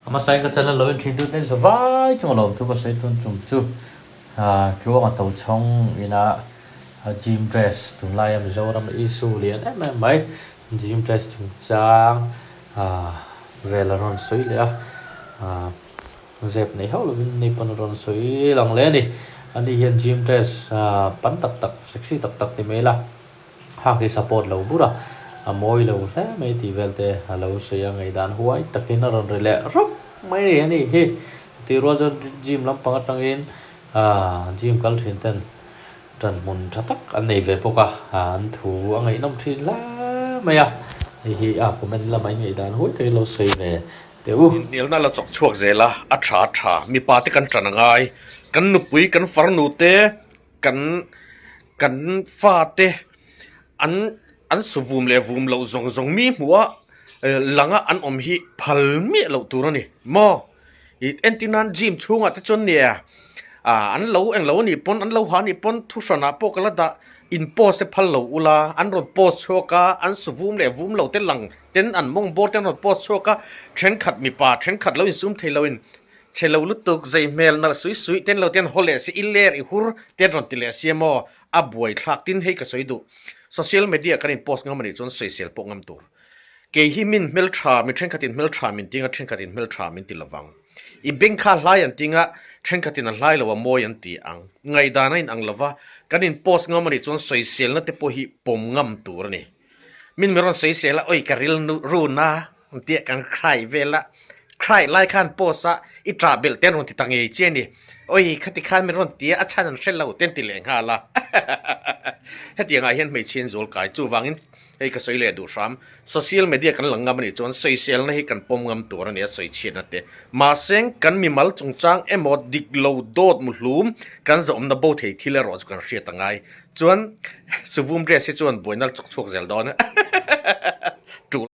Hmasain ka channel lo en thin tute za vai chunga lawmthu ka sawi tun chung chu Tluanga Tochhawng ina gym dress tunlaia Mizoram issue lian em em mai gym dress chungchang vel a rawn sawi leh a zep nei hauh lovin ni pawn a rawn sawi lang leh a ni. Ani hian gym dress pan tak tak sexy tak tak ti mai ila. Hak hi support lo bur a, a mawi lo hle mai tih vel te a lo sawi a, ngaihdan huai takin a rawn ri leh rawp mai a ni hi. Tih rual chuan gym lampang atangin gym kal thin ten tan hmun tha tak an nei ve bawk a, an thu a ngaihnawm thin hle mai a, hei hi a comment lamah i ngaihdan huai takin lo sawi ve teh u. Inhnialna la chawk chhuak zel a, a tha a tha, mipa te kan tan a ngai, kan nupui kan farnu te Kan kan fate an an su vum leh vum loh zawng zawng mi hmuh a langa an awm hi phal miah loh tur a ni maw ih entir nan gym chhungah te chuan nia ah an lo englo a nih pawn an lo ha a nih pawn thu hranah pawh ka la dah in post te phal lo ula an rawn post chhuak a an su vum leh vum loh te lang ten an mawng bawr te an rawn post chhuak a thenkhat mipa thenkhat lo insum thei loin Chhe lo lutuk, zei hmel nalh suih suih ten lo ten haw leh si, i ler i hur ten rawn ti leh si emaw a buai thlak tin hei ka sawi duh. Social media kan in post ngam anih chuan sawisel pawh ngam tur. Kei hi min hmel tha, mi thenkhatin hmel tha min tinga thenkhatin hmel tha min ti lovang. I beng kha hlai an tinga thenkhatin a hlai lo a mawi an ti ang. Ngaihdan a in ang lova, kan in post ngam anih chuan sawiselna te pawh hi pawm ngam tur a ni. Min mi rawn sawisel a, oi ka ril run a, An tia kan cry vel a, cry lai khan post a i ṭah belh te an rawn ti ta ngei che a ni. Oi khati khan min rawn ti a, a chhan an hre lo te an ti leh nghal a. Hetiang ah hian hmeichhia in zual kai chuvangin hei ka sawi leh duh hram. Social media kan lang ngam a nih chuan sawiselna hi kan pawm ngam tur a ni a sawichhiatna te. Mahse kan mimal chungchang emaw dik lo dawt muhlum kan zawmna bo thei thil erawh chu kan hriat a ngai. Chuan Suvum dress hi chuan buaina chawk chhuak zel dawn a. Ṭul.